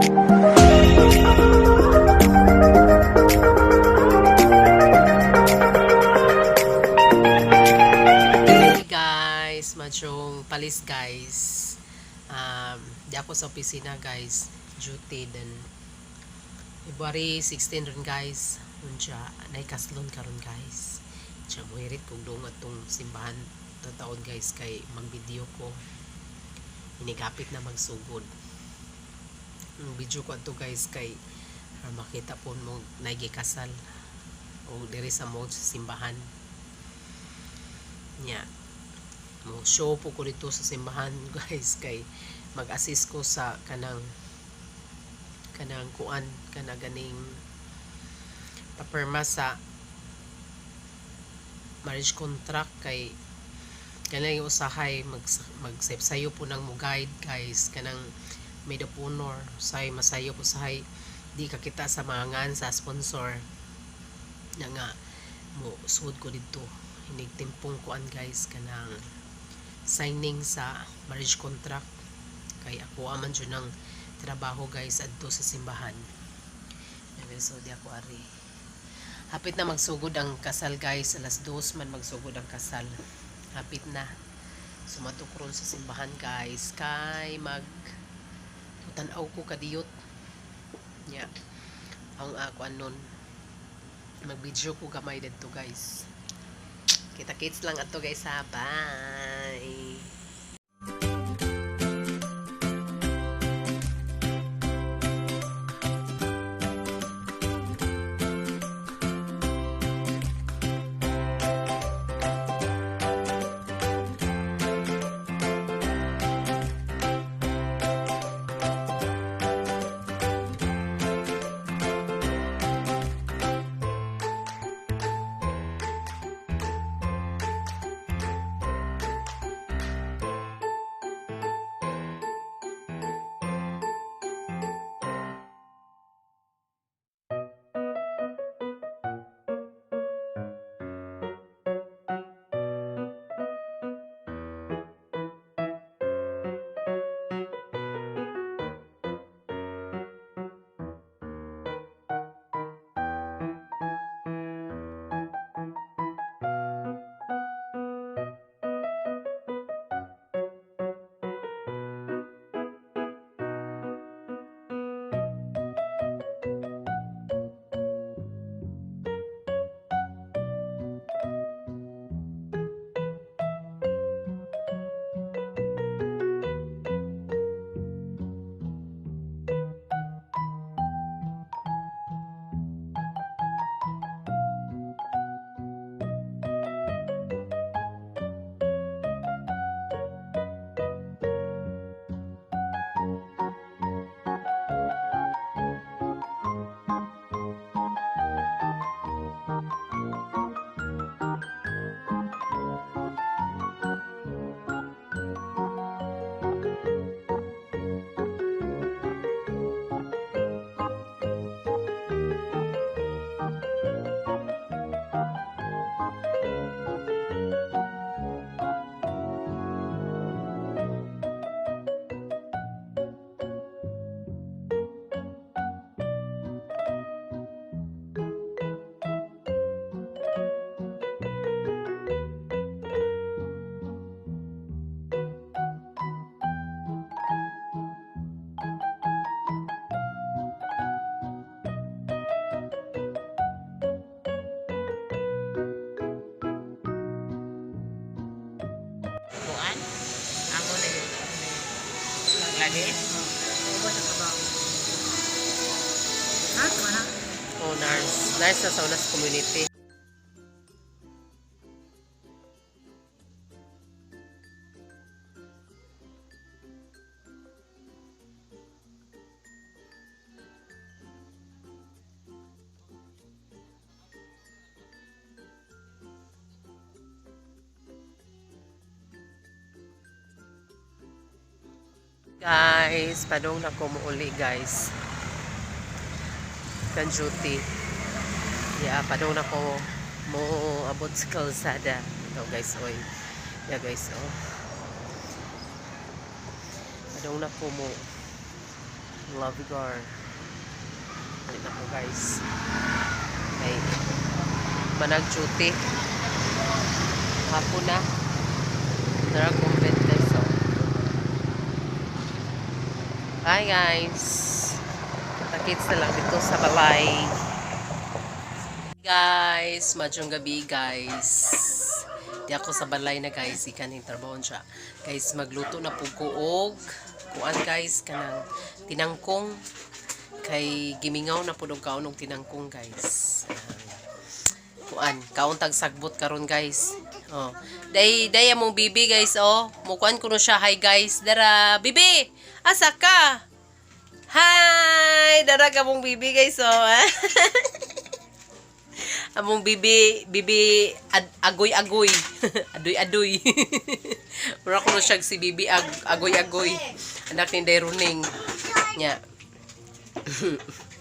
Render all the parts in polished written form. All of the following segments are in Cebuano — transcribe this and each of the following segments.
Hey guys, madyong palis, guys. Di ako sa opisina, guys. Duty then February 16 ron, guys. Unya nay kaslon karon, guys. Siya muhirit kog dong atong simbahan taon, guys, kay mag-video ko. Inigapit na magsugod. Ang video ko ato, guys, kay makita po mo nay kasal o diri sa mo sa simbahan. Nya mo show po ko dito sa simbahan, guys, kay mag-assist ko sa kanang kuan kana ganing papirma sa marriage contract kay kanang usahay mag magsayo po ng mo guide, guys, kanang maid of honor say masayo po sahay di ka kita sa mga ngan sa sponsor na nga mo sud ko didto hinig timpong kuan, guys, kanang signing sa marriage contract kay ako aman jud ng trabaho, guys, adto sa simbahan. So di ako ari, hapit na magsugod ang kasal, guys. Alas 2 man magsugod ang kasal, hapit na. Sumato ko ron sa simbahan, guys, kay mag tan-aw ko kadiyot. Nya ang ako anon mag video ko gamay didto, guys. Kita kits lang ato, guys, ha. Bye. Kuan? Amo na yun. Lagi? Ubos ang kabaw. Ha? Mana? Oh, nurse. Nurse na sa Unas Community. Guys, padong na ko muuli, guys. Kan duty. Yeah, padong na ko mo abot sa kalsada. Ito, guys, oy. Yeah, guys, oh. Padong na ko mo Lavigar. Dali na ko, guys. Kay manag duty. Hapon na. Tara, convent, guys. Oh. Hi, guys. Takits na lang dito sa balay. Guys, madyong gabi, guys. Di ako sa balay na, guys, ikan trabaho siya. Guys, magluto na po ko og kuan, guys, kanang tinangkong kay gimingaw na po og kaon og tinangkong, guys. Kuan, kaon tag sagbot karon, guys. Oh. Day day among bibi, guys, oh. Mukuan kuno siya, hi, guys. Dara, bibi. Asa ka? Hi! Dara ka mong bibi, guys, oh. Among bibi, bibi agoy-agoy. Adoy-adoy. Mura ko siya si bibi agoy-agoy. Anak ni Dairuning. Nya.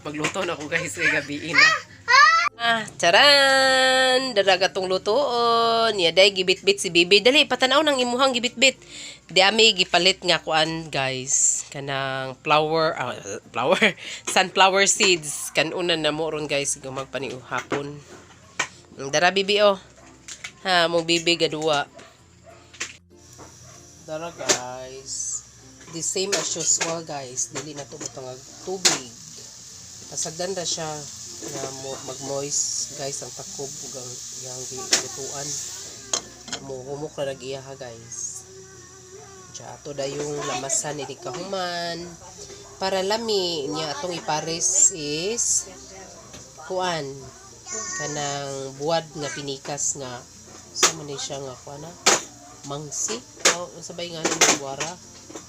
Magluto na ako, guys, kay gabi na. Ah, charan! Daraga tong lutoon. Ya day gibitbit si bibi. Dali patanaw nang imuhang gibitbit. Di ami gipalit nga kuan, guys. Kanang flower, flower, sunflower seeds. Kanunan na mo ron, guys, gumagpani hapon. Dara bibi oh. Ha, mong bibi gaduwa. Dara, guys. The same as usual, guys. Dili na to butang tubig. Pasagdan ra siya nga mo mag-moist, guys, ang takob ug ang iyang gilutuan. Mo humok ra lagi ha, guys. Diya ato dayong lamasan ni kahuman para lami niya. Atong ipares is kuan, kanang buwad nga pinikas nga sa man ni siya nga kuan na mangsi o unsa bay nga nang buwara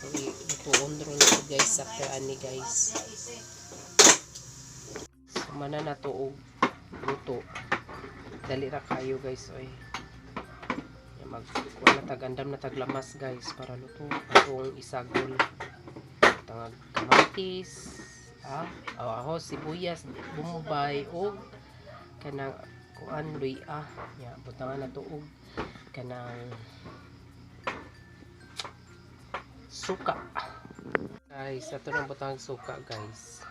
lutuon ron, guys, after ani, guys. Mana na to og luto. Dali ra kayo, guys, oy. Ya, mag kuha na tag andam na taglamas, guys, para luto atong isagol. Tangag kamatis, oh, aho, sibuyas, bombay og kanang kuan, luya. Ya, butangan na to og kanang suka, guys. Ato nang butang suka, guys.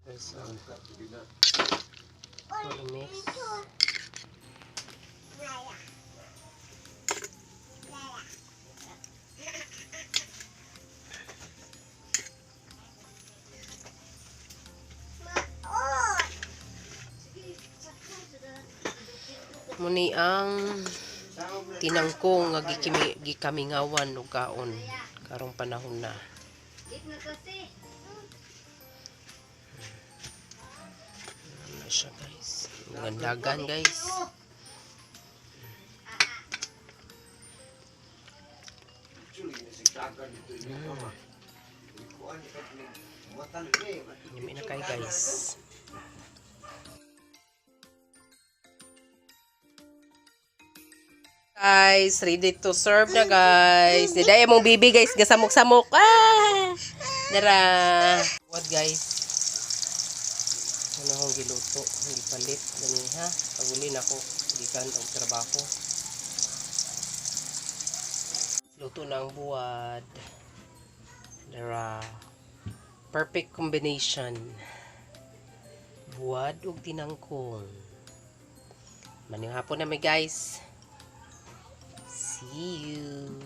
Guys, ito i-mix. Muni ang tinangkong nga gikamingawan og kaon karong panahon na. Ano siya, guys? Gandagan, guys. Yumi na kayo, guys. Guys, ready to serve na, guys. Diday mong bibi, guys, gasamok-samok. Ah! Dara. What, guys? Ano akong giluto, ang gipalit gani ha. Paguli na ako gikan og trabaho. Luto na ang buwad. Dara. Perfect combination. Buwad ug tinangkong. Maning hapon na mi, guys. See you.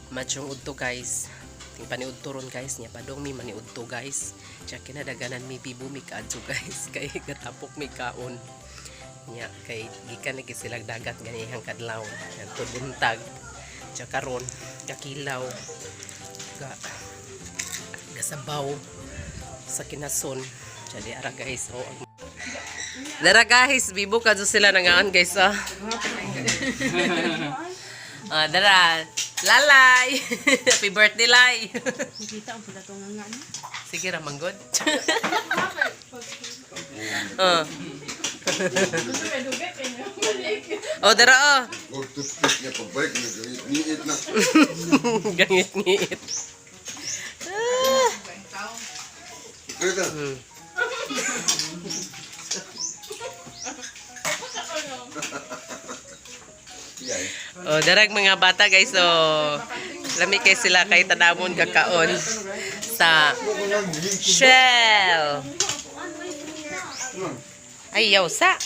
Madyong udto, guys. Ting paniudto ron, guys, niya padong mi maniudto, guys. Tiya kinadaganan mi bibo mi kaadto, guys, kay gatapok mi kaon. Nya kay gikan lagi silag dagat ganihang kadlaw. Adto buntag. Tiya karon kakilaw ga gasabaw sa kinason. Tiya di ara, guys, oh. Dara, guys, bibo kadto sila nangaan, guys, ah. Ah, dara. Lalay. Happy birthday, Lay. Nakita ang pala itong nga nga. Sige ra manggod. Oh. Oh, dara oh. Huwag toothpick niya pagbalik, nagngit na. Gangit-ngit. Ah. Kaya Oh, darag mga bata, guys, oh. Lami kay sila kay tanamon kakaon sa Shell. Ay, yaw sa.